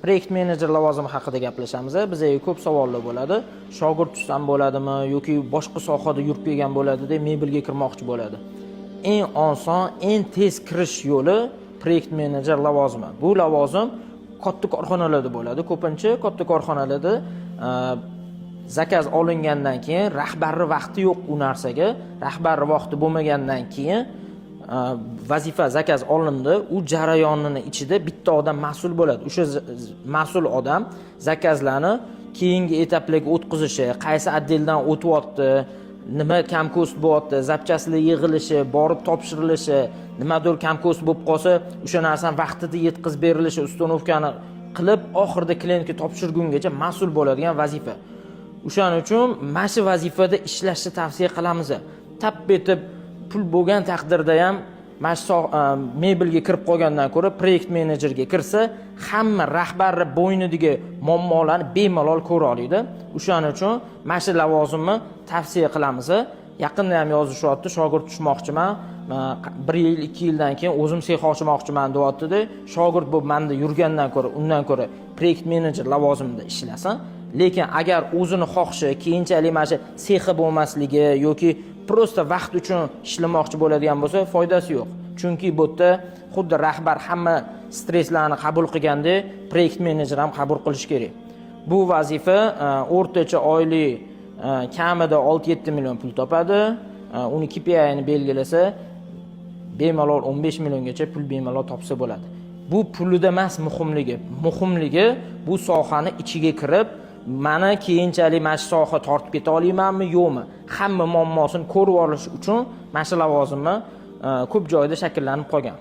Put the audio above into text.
Proyekt menejer lavozimi haqida gaplashamiz. Bizga ko'p savollar bo'ladi. Shogird tutsam bo'ladimi yoki boshqa sohada yurib kelgan bo'ladi deb mebelga kirmoqchi bo'ladi. Eng oson, eng tez kirish yo'li proyekt menejer lavozimi. Bu lavozim katta korxonalarda bo'ladi. Ko'pincha katta korxonalarda заказ olingandan keyin rahbarni vaqti yo'q u narsaga. Rahbarni vaqti bo'lmagandan keyin vazifa, заказ olindi, u jarayonini ichida bitta odam mas'ul bo'ladi. O'sha mas'ul odam заказ larni keyingi этап larga o'tkazishi, qaysi отдел dan o'tyapti, nima kam-ko'st bo'lyapti, запчасть lar yig'ilishi, borib topshirilishi, nimadir kam-ko'st bo'lib qolsa, o'sha narsani vaqtida yetkazib berilishi, установка ni qilib, oxirida klientga topshirgungacha mas'ul bo'ladigan vazifa. O'shaning uchun mana shu vazifada ishlashni tavsiya qilamiz. Tap etib pul bo'lgan taqdirda ham mana shu mebelga kirib qolgandan ko'ra proyekt menejerga kirsa, hamma rahbarni bo'ynidagi muammolarni bemalol ko'ra oladi. O'shaning uchun mana shu lavozimni tavsiya qilamiz. Yaqinda ham yozishyapti, shogird tushmoqchiman, 1 yil, 2 yildan keyin o'zim sex ochmoqchiman deyaptida. Shogird bo'lib manda yurgandan ko'ra, undan ko'ra proyekt menejer lavozimida ishlasin. Lekin agar o'zini xohishi, keyinchalik mana shu sexi bo'lmasligi yoki просто vaqt uchun ishlamoqchi bo'ladigan bo'lsa, foydasi yo'q. Chunki bu yerda xuddi rahbar hamma stresslarni qabul qilgandek, proyekt menejer ham qabul qilishi kerak. Bu vazifa o'rtacha oylik kamida 6-7 million pul topadi. Uni KPIni belgilasa, bemalol 15 milliongacha pul bemalol topsa bo'ladi. Bu pulida emas muhimligi. Muhimligi bu sohani ichiga kirib, mani keyinchalik mana shu soha tortib keta olamanmi, yo'qmi, hamma muammosini ko'rib olish uchun mana shu lavozimni ko'p joyda shakllanib qolgan.